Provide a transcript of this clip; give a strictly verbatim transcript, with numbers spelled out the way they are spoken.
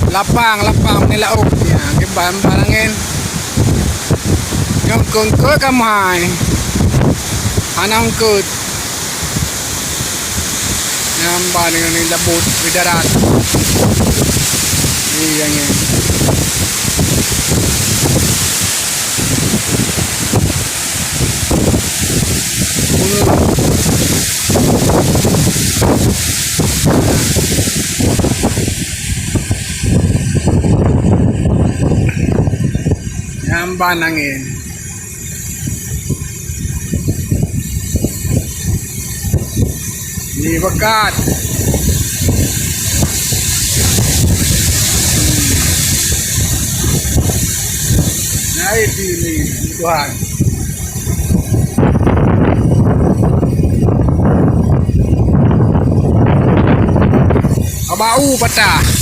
Lapang, lapang ni laôt. Ya, kiban barangin. Nyang kongkot kamoe hai. Hana ungkot. Nyang ba ni, ni labot di darat. Ni yang ni. Nyang ban angin. Ni bekat. Nah, ini ni, Tuhan. Bau patah.